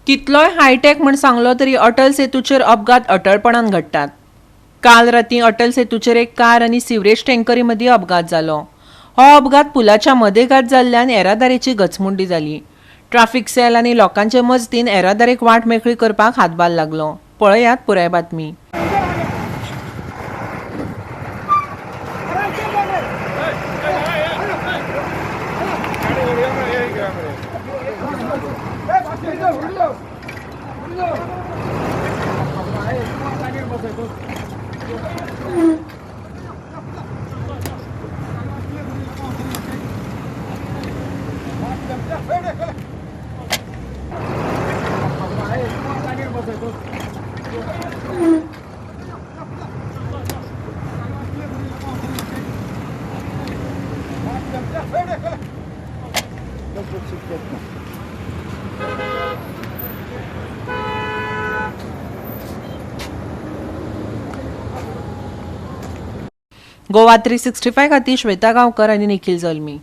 कितलोय हायटेक म्हण सांगलो तरी अटल सेतूचेर अपघात अटळपणान घडटात. काल रातीं अटल सेतूचेर एक कार आनी सिवरेज टँकरी मदीं अपघात जालो. हो अपघात पुलाच्या मदेगात जाल्ल्यान येरादारीची गचमुंडी जाली. ट्राफिक सेल आनी लोकांचे मजतीन येरादारीक वाट मेकळी करपाक हातभार लागलो. पळयात पुराय बातमी. गोवा 365 खातीर श्वेता गांवकर आनी निखिल जल्मी.